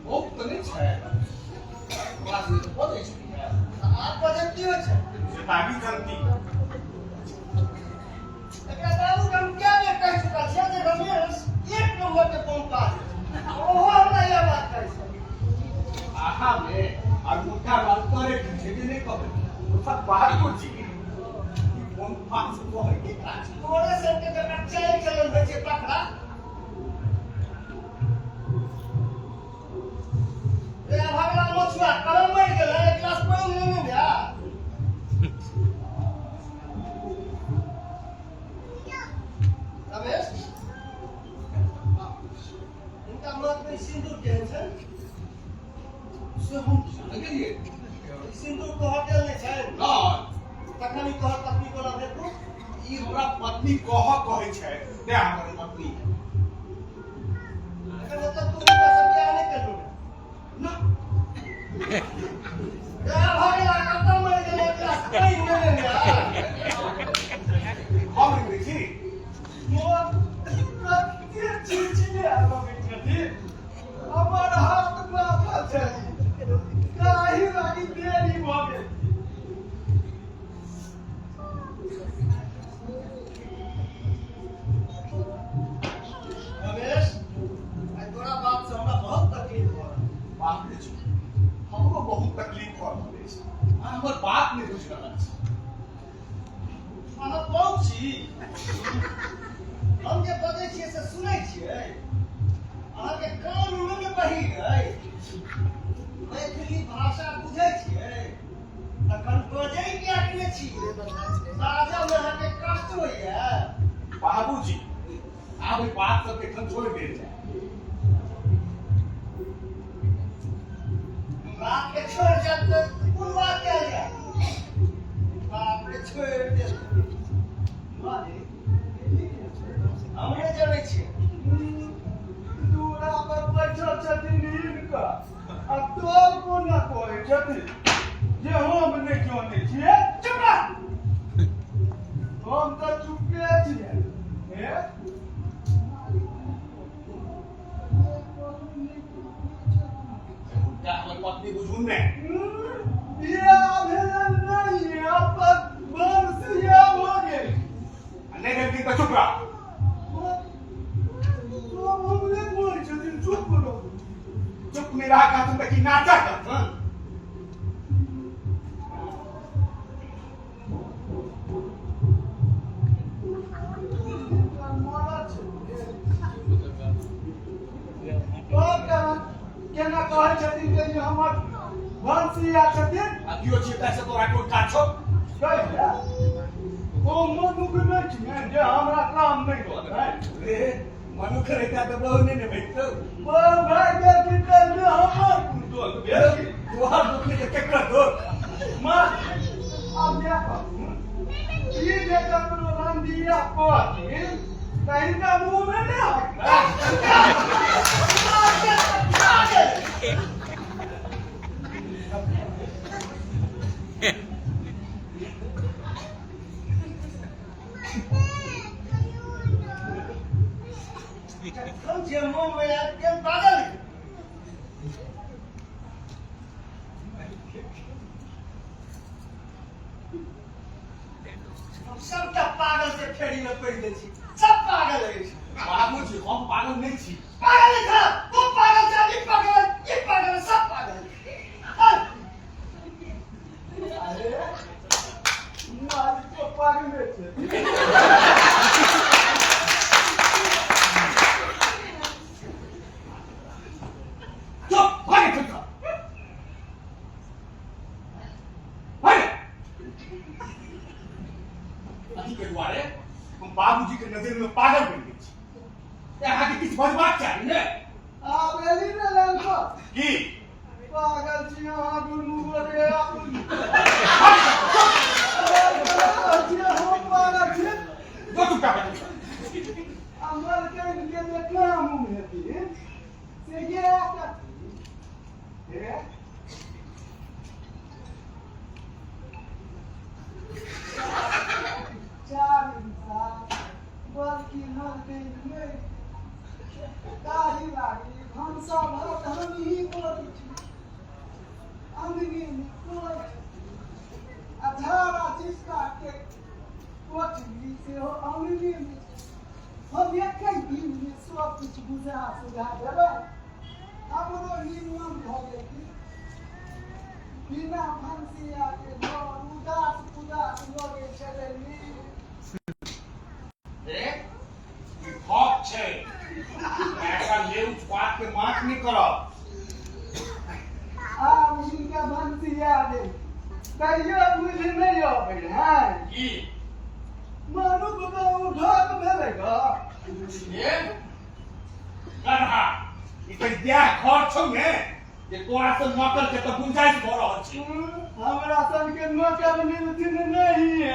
बहुत तऽ नहि छै हमरा से तऽ बजै छै। आब बजै की होइ छै? से ताबी जनती। एकरा बाबू के हम कए बेर कहि चुकल छियै जे रमेश एक नंबर के पंपा छै, ओहो हमरा इएह बात कहै छै। आहा मे आ हुनका मे अंतरे की छै जे नहि कहबै? सब बाबूजी ई पंपा से कहै के काज? तोरे सबके जकरा चालि चलन होइ छै तकरा। रे भगला मछुआ, करम मरि गेलै, एक गिलास पानि लेने ने आ। रमेश, हिनका माथ में सिंदूर केहन छै? से हम की गेलियै? ई सिंदूर तोहर देल नहि छै? नहि। तखन ई तोहर पत्नी कोना भेल? ई हमरा पत्नी कहऽ कहै छै तें हमर पत्नी। एकर मतलब तू हिनका से बियाह नहि केलहु? ना। रे भगला, कतऽ मरि गेलै, एक गिलास पानि लेने ने आ। हम नहि छी। हमर हाथ माफल छै, ताहि लागी देरी भऽ गेल। रमेश, आइ तोरा बात से हमरा बहुत तकलीफ भऽ रहल। बाप रे, छी हमरो बहुत तकलीफ भऽ रहल अछि। अहाँ हमर बात नहि बुझि रहल छी। अहाँ बौक छी? हम जे बजै छियै से सुनै छियै? अहाँके कान नहि ने बहिर अइ? मैथिली भाषा बुझै छियै, तखन बजै किएक नहि छी? बाजऽ मे अहाँके कष्ट होइए? बाबूजी, आब एहि बात सबके एखन छोड़ि देल जाय। बात के छोड़ि जायब तऽ कोन बात कयल जाय? बाप रे, छोड़ि देल। हम नहि जनै छियै। दूरा पर बैठल छथिन हिनका आ तोर कोना कहै छथिन जे हम नहि जानै छियै? चुप रह। हम तऽ चुपे छियै। हे, हुनका हमर पत्नी बुझू ने। बियाह भेल नहि, अपन भनसिया भऽ गेल। आ नहि भेलखिन तऽ चुप रह। सब हमरे बोलै छथिन चुप रहू। चुप नहि रह कहथुन तऽ की नाचऽ कहथुन? मरद छै केना केना कहै छथिन जे ई हमर भनसिया छथिन? आ केओ छियै ताहिसँ तोरा कोन काज छौ? कहिया ओ मनुख नहि छियै जे हमरा काम नहि करतै? रे मनुख रहिता तऽ बहु नहि ने भेटतौ। बहु भए गेलखिन ताहिमे हमर कोन दोष भेल? तोहर दुख नहि तऽ केकर दोष? माँ, आब इएह कहू, ई जे ककरो रंदिया कहथिन तऽ हिनका मुँहमे नहि हटतै? जखन जे मुँह मे आबि गेल बाजल। हम सबटा पागल के फेरी में पड़ि गेल छी, सब पागल अछि। बाबूजी, हम पागल नहि छी। पागल छै तू, पागल छै ई, पागल ई, पागल सब पागल। चल। अरे मालिको पागले छै। चुप भागे, चुप रह। भागे। अही के दुआरे हम बाबूजी के नजर में पागल बनि गेल छी। अहाँके किछु बजबाक चाही ने। आब एली ने लाइन पर। की? पागल छी अहाँ दुनू गोटे। आबू, हम पागल छी? जो चुपचाप बैठ। आ मलकैन के जे काम उम हेथिन से इएह करथिन। हे, चारिम साल बल्कि मलकैन मरि गेल, ताहि लागी भनसिया भनसा भात हमही करै छी, अंगने मे आ झाड़ा चिपका के कोठली सेहो अंगने मे छै। हम एकै दिन मे सब किछु बुझा सुझा देबै। हमरो निमन भऽ गेल। बिना भनसिया के घर उदास उदास लगै छलै। ए, ई ठक छै। ऐसा लेउच बात के माफ नहि करब। आब हिनका भनसिया दे तैयो बुझि नहि अबै है। की? मानू बाबा, ओ ढक भेलै ग। ए गन्हा, ई तऽ इएह घर छौ ने जे तोरा से नकल के तऽ गुंजाइश भऽ रहल छै। हमरा सबके नौकर मिलथिन नहीं।